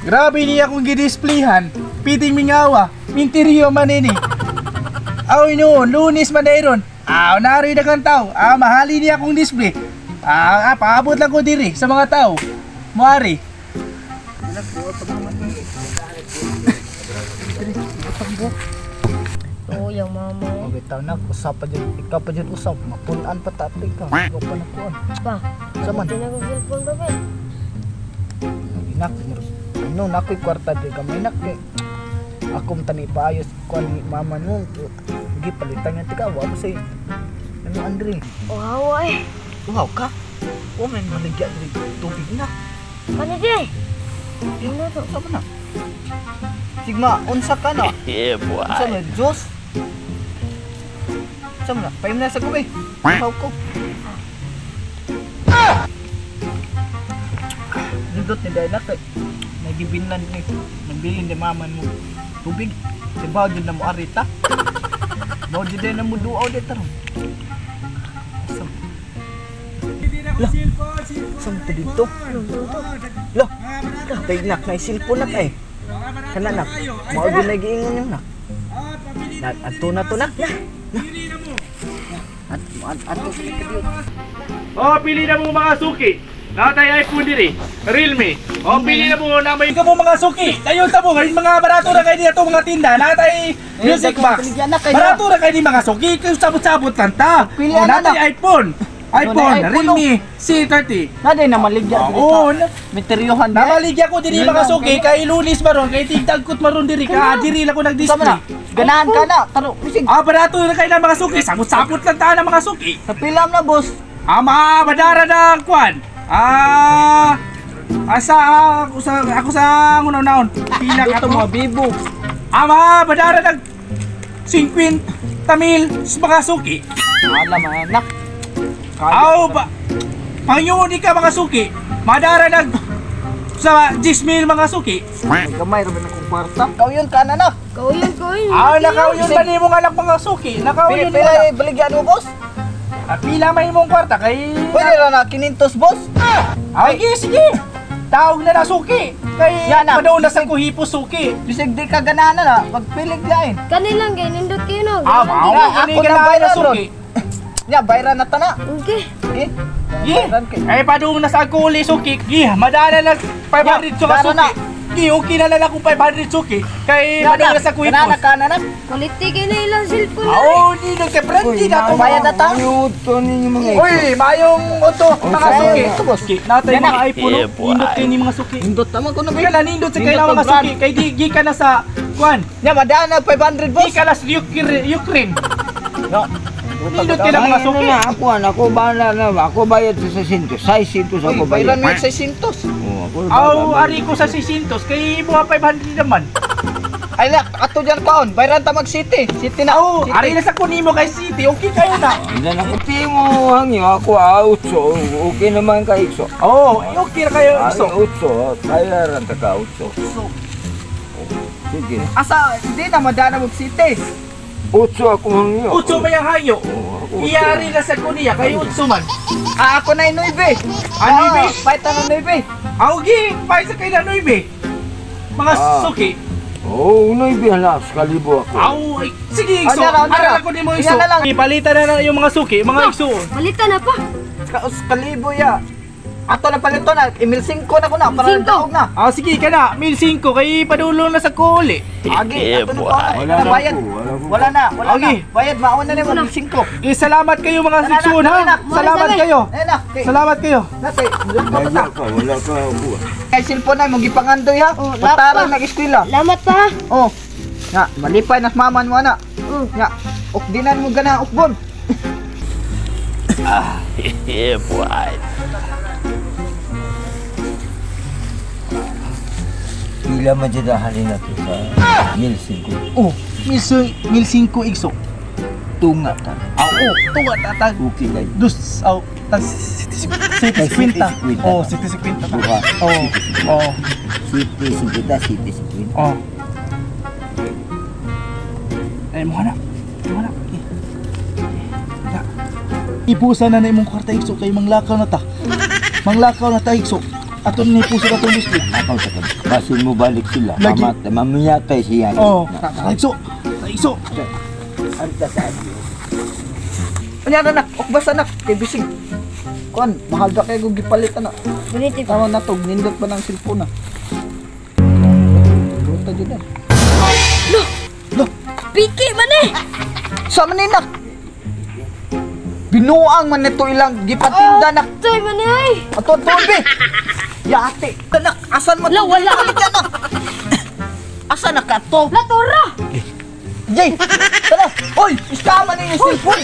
Grabe niya akong gidisplayhan. Piting mingawa. Minteriyo man ini. Aw noon, Lunes man dayron. Aw naroy daghang tao. Ah, mahali niya akong display. Paabot lang ko diri sa mga tao. Muari. Oo, yung mama. Okay, taw na, usap pa dyan, ikaw pa dyan usap, mapunan pa tatay ka, ikaw pa nakuan. Pa, Sa man? palitin ako cellphone pa ba? Inak, ano, nakoy kwarta di gamay nak kay. Akong tani paayos kuan ni mama no. Gi palitan niya tika, wa mo say. Ano Andre? Oh, hawa eh. Uhaw ka? O man maligya diri tubig na. Ano di eh? Ano to? Sa man na? Sigma, unsa ka na? Yeah, boy. Unsa man Diyos? Unsa man na? Paim na sa kubi. Uhaw ko. Nindot ni Dayna kay nagibinlan ni nagbilin ni mama mo tubig. Si Bao jud na mo arita. Bao jud na mo duaw di taron. Asa? Lah, saan to dito? Lah, tay nak, na cellphone nak eh. Kana nak, mao jud na giingon yung nak. Na, ato na to nak. Na. Na. At at ato sa kadiyot. Oh, pili na mo mga suki. Natay iPhone diri. Realme. Oh, pili na mo na may mo mga suki. Dayon ta mo ngayon mga barato ra kay dito mga tinda. Natay music box. Barato ra kay ni mga suki. Kay sabot-sabot lang ta. Pili Oh, na, natay iPhone. iPhone, iPhone, Realme C30. Na day na maligya diri Oo, sa misteryohan di. Namaligya ko diri mga suki kay Lunes maron kay tigdagkot maron diri ka diri lang ko Sa man na? nag-display. Ganahan ka na. Taro, bisig. Ah, barato ra kay na mga suki. Sabot-sabot lang ta na mga suki. Sa pilam na boss. Ah, mga madara na kwan. Ah, asa ako sa ngunaw-naon. Pila ka Dito to. mga bibo. Ah, mga madara nag 50 mil sa mga suki. Alam mga anak. Aw, ba Pangyuni ka mga suki. Madara nag sa 10 mil mga suki. Gamay ra man akong kwarta. Kau yun ka na nak. Kau yun, kau yun. Ah, nakaw yun ba nimo nga anak mga suki? Nakaw yun Pila nimo. pila baligyan mo boss? Ah, pila may imong kwarta kay Pwede ra na 500 boss. Ah, sige, sige. Tawag na na suki. Kay Yan na. padaw na sa kuhipo suki. Bisig di ka ganahan na pagpilig lain. Kanilang gay, nindot kayo no. Ah, mao Na, gani ako na ka na bayran suki. Nya bayran na ta na. Okay. Eh. Gi, Bayran kay. ay padung na sa kuli suki. Gi, madala na 500 suka Dara suki. na. Gi, okay na lang akong 500 suki. Kay padung na sa kuhipos. Ganahan ka na nak. Quality kayo na ilang cellphone na eh. Oo, di nang kay Brandy na to. Bayad na ta. Ayuto ninyo mga Uy, mayong oto, mga sa'yo, suki. ito, boss. Suki, natay Yan na. mga iPhone. Yeah, Oh. boy. Nindot kayo ni mga suki. Indot naman ko na ba? Kaya na nindot sa Nindot kailangan ang mga brand. suki. Kay di gi ka na sa kuan. Nya madaan na 500 Gi boss. ka na sa Ukraine. Ukraine. No. Nindot kayo ng mga Ay, suki. ano na, ako, ako bahala na, ako bayad sa 600, 600 ako Uy, bayran bayad. mo yung 600. Oo, ako Aw, bahala. ari ko sa 600 kay mo 500 naman. Ay lak, ato dyan paon. Bayran ta mag city. City na. Oo, City. ari na sa kunimo kay City. Okay kayo na. Hindi na ko mo hangyo, ako utso, okay naman ka ikso. Oo, eh, okay na kayo. Ay, So, utso, bayaran ta ka utso. Sige, Asa, hindi na madaan na mag city. utso ako hangyo. utso ba yung hayo? Oo, ako utso. Iyari na sa kuniya kay utso man. Ah, ako na yung 9. Ah, 9? Paitan ng 9. Augi, pa sa kay na 9. Mga Ah. suki. Oo, unay bihalas, kalibo ako. Aw, ay, sige ikso. Ano na, ano na? Ara ko nimo ikso. Yan na lang. Ipalitan na lang yung mga suki, mga ikso. Palitan na pa. Kalibo ya. Ato na palito na, emil 5 na ko na, para 1,500. daog na. Ah, sige ka na, 1,500 kay padulong na sa kuli. Agi, Yeah, ato na boy. pa. Wala Wala na bayad. ako, wala ko. Wala na, wala Okay. na. Bayad, mauna na yung 5. Eh, salamat kayo mga Tara na, siksuon ha. tara na. Salamat kayo. Ayun na, kay, Salamat kayo. nate, Wala ka, wala ka ako. kay cellphone na, mong gipangandoy ha. Oh, Patarang lapa. nag-eskwela. Lamat pa ha. Oh. Nga, malipay nas maman mo ana. Oh. Nga, ukdinan mo gana ukbon. Yeah, boy. Pila man dyan halin na to sa 1,500. Oh, 1,500 ikso. Tunga ta. Ah, oh, tunga tatag. Okay kayo. Dus, aw, tag 750. Oh, 750. Buha. Oh, oh, 750, 750. oh. Ay, mo na. Mo na. Eh. Na. Ibusa na na imong kwarta ikso kay manglakaw na ta. Manglakaw na ta ikso. Ato ni puso atong biscuit. Nakaw sa kami. Basin mo balik sila. Lagi. Mamat, mamiyatay siya. Oh, taigso. Taigso. Anta sa adyo. Unya na nak, ukbas anak, kay bisig. Kuan, mahal ka kay kung gipalit ana. Ganito pa. Tama na to, nindot pa ng cellphone na. Ruta jud na. Lo! Lo, Piki man eh! sa man ni nak. Binuang man nito ilang gipatinda nak. Toy man eh! Ato be. Yate. Anak, asan man Lo, wala. Balik anak. Asa na ka to? Latora! Jay, tara. Oy, iskama ni yung cellphone.